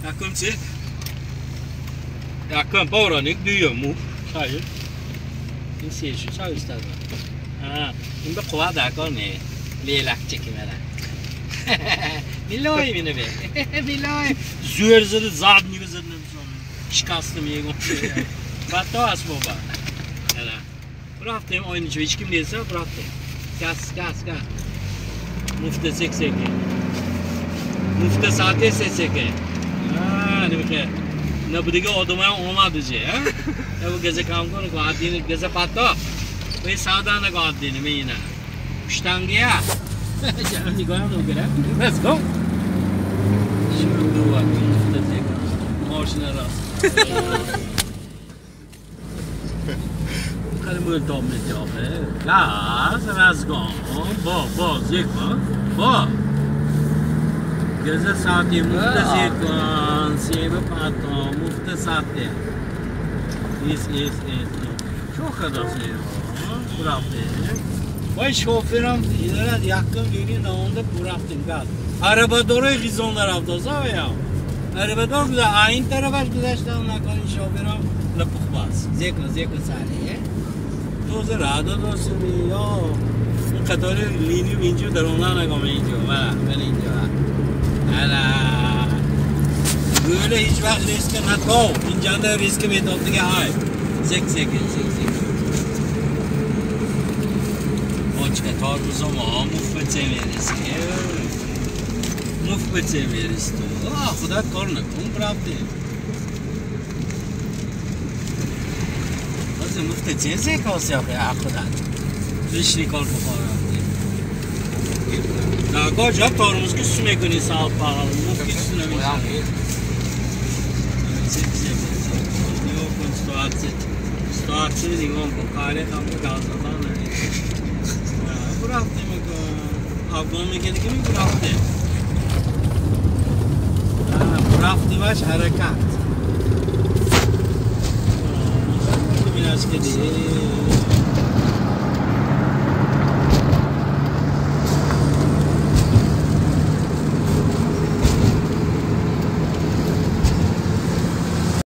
Якум чи? Якум бороник, дуюм муфт. Hayır. Ин сешу ча устад. Ha, unda quvvat akon ne? Lelak çekimera. Billahi meni be. Billahi. Zo'r zidi zadni zidni shikastim yegan. Batto asboba. Ana. Bıraktım oyuncu hiç kim değilse bıraktım. Gaz gaz gaz. Mufta sekseke. Mufta saate seseke. Ha, nima Nabdiga odamay olmadı je, ha? Ya bu geze kam konu ko adini geze patto. Ve sağdan ko adini meyna. Puştangiya. Canım nigoyam no gera. Let's go. Şunu duva mufta sek. Moshina rost. Kalem dom jobe. Gaz, razgon. Bo, bo, zikma. Bo. Geze saati mufta zikon, sebe pato, mufta saati. Is. Çok kadar seviyor. Bıraktı. Vay şoförüm, ileride yakın düğünün onda bıraktım gaz. Araba doğru gizonlar avdoza ya. Araba doğru güzel, aynı tarafa güzel onlar kon şoförüm lapuk bas. Zikon, zikon sari. Toza rado dostu yo. Qatori lini minju darona na gomenju. Valla, ben inju. Ala. Böyle hiç vaqt riske natov. Injanda riske metodga hay. Zek zek zek zek. Bochka tormozim muf bitsemeris. Muf bitsemeris to. Ah, xudo korni, kun pravdi. Hozir mufta zek olsa yo'q, xudo. Lishni kor buxoro. Nagah tormoz ki su mekuni sal pal, muf ki su nemish. Zek zek zek. Yok kun situatsiya. Situatsiya nigom ko kare kam gazdan ne. Bıraktı mı? Afgan mekanik mi bıraktı? Bıraktı baş harekat. Biraz kedi.